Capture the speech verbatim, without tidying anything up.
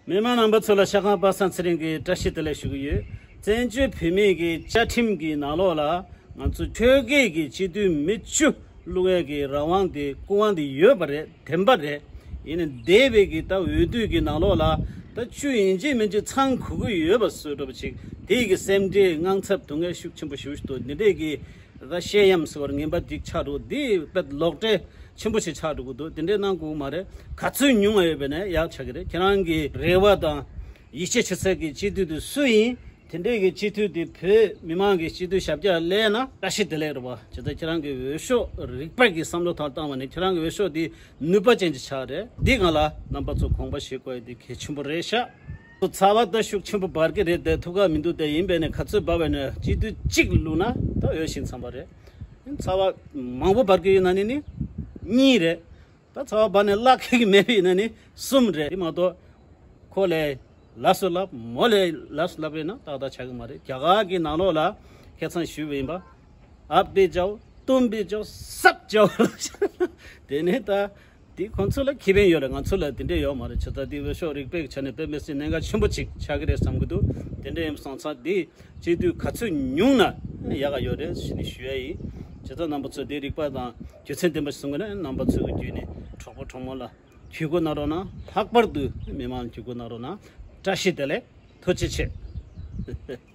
མི་མང་རྣམ་པ་ཚོ་ལ་ཤ་ཁང་པ་སངས་ཚེ་རིང་གིས་བཀྲ་ཤིས་བདེ་ལེགས་ཞུ་གི་ཡོད། བཙན་བྱོལ་བོད་མིའི་གི་བཅའ་ཁྲིམས་ཀྱི་ནང་ལོགས་ལ་ང་ཚོ་ཆོལ་ཁའི་གི་སྤྱི་འཐུས་མི་བཅུ་བླུག་ཡས་ཀྱི་རང་དབང་དེ་སྐུ་དབང་དེ་ཡོད་པ་རེད། བདེན་པ་རེད། ཡིན་ནའི་འདས་པའི་གི་ད་འོས་བསྡུ་གི་ནང་ལོགས་ལ་ད་བཅུ་ཡིན་གཅིག་མིན་གཅིག་ཚང་དགོས་ཀྱི་ཡོད་པ་བཟོ་འདྲ་པོ་ཅིག་དེའི་གི་སེམས་ཁྲལ་དངངས་འཚབ་སྡུག་བསྔལ་ཤུགས་ཆེན་པོ་ཞེ་པོ་ཞིག་འདུག་འདི་འདྲས་ཀྱི་ད་བཤད་ཡམ་ཟེར་བར་ངན་པ་འདི་ཆགས་འགྲོ། འདི་དཔེ་ལོག་འགྲེལ་ཆེན་པོ་ཞིག་ཆགས་འགྲོ་གི་འདུག་དེ་འདྲས་གནང་དགོས་མ་རེད། ག་ཚོད་ཉུང་བ་ཡོད་པ་ནས་ཡག་ཆགས་ཀྱི་རེད། ཁྱེད་རང་གི་རེ་བ་དང་ཡིད་ཆེས་བྱེད་ས་གི་སྤྱི་འཐུས་དེ་སུ་ཡིན། དེ་འདྲས་ཀྱི་སྤྱི་འཐུས་དེ་བོད་མི་མང་གི་སྤྱི་འཐུས་ཞབས་བཀྱག་སླེབས་ན་བཀྲ་ཤིས་བདེ་ལེགས་རེད་པ། བྱས་ཙང་ཁྱེད་རང་གི་འོས་ཤོག་རིག་པ་གི་བསམ་བློ་ཐོག་བཏང་བ་ནས་ཁྱེད་རང་གི་འོས་ཤོག་དེ་ནུས་པ་ཅན་ཅིག་ཆགས་རེད། འདི་སྒང་ལ་རྣམ་པ་ཚོ་དགོངས་པ་བཞེས་དགོས་ཡ་དེ་གལ་ཆེན་པོ་རེད་ཤག་ཚ་བ་ད་ཤུགས་ཆེན་པོ་འབར་གི་རེད་དེ་ཐུག་ག་མི་འདུག་དེ་ཡིན་པས་ནས་ག་ཚོད་འབར་བས་ནས་སྤྱི་འཐུས་གཅིག་བླུགས་ན་ད་འོས་ཤིང་འཚམས་པ་རེད། ཚ་བ་མང་པོ་འབར་གི་ཡོད་ན་ནི་ནི་གཉིས་རེད། ད་ཚ་བ་འབར་ནས་བརླག་གི་མེད་པ་ཡིན་ན་ནི་གསུམ་རེད། དེ་མ་གཏོགས་ཁོ་ལས་ལགས་སོ་ལབ། མོ་ལས་ལགས་སོ་ལབ་རེད་ན་ཏག་ཏག་ཆགས་གི་མ་རེད། རྒྱ་གར་གྱི་ནང་ལོགས་ལ་ཁ་སང་ཞུས་པ་ཡིན་པ། ཨབ་དེ་ཅའོ་ཏུམ་བི་ཅའོ་སབ་ཅའོ་ལབ་ཤག་དེ་ནས་ད་དེ་ཁོང་ཚོ་ལ་ཁེ་ཕན་ཡོད་རེད། ང་ཚོ་ལ་དེ་འདྲས་ཡོད་མ་རེད། བྱས་ཙང་དེ་འོས་ཤོག་རིག་པའི་ཆ་ནས་དཔེ་མི་སྲིད་གནད་འགག་ཆེན་པོ་ཅིག་ཆགས་ཀྱི་རེད་བསམ་གྱི་འདུག་དེ་འདྲས་ཡིན་སོང་ཙང་དེ་སྤྱི་འཐུས་ག་ཚོད་ཉུང་ན་ཡག་ག་ཡོད་རེད་ཞེས་ནས་ཞུ་ཡ་ཡིན། བྱས་ཙང་རྣམ་པ་ཚོ་དེ་རིག་པ་དང་རྒྱུ་མཚན་ལྡན་པ་ཞིག་གསུང་གི་ན་རྣམ་པ་ཚོ་གི་བརྒྱུད་ནས་གྲོགས་པོ་གྲོགས་མོ་ལ་གུས་བཀུར་གནང་རོགས་གནང་། ལྷག་པར་དུ་མི་མང་གུས་བཀུར་གནང་རོགས་གནང་། བཀྲ་ཤིས་བདེ་ལེགས། ཐུགས་རྗེ་ཆེ།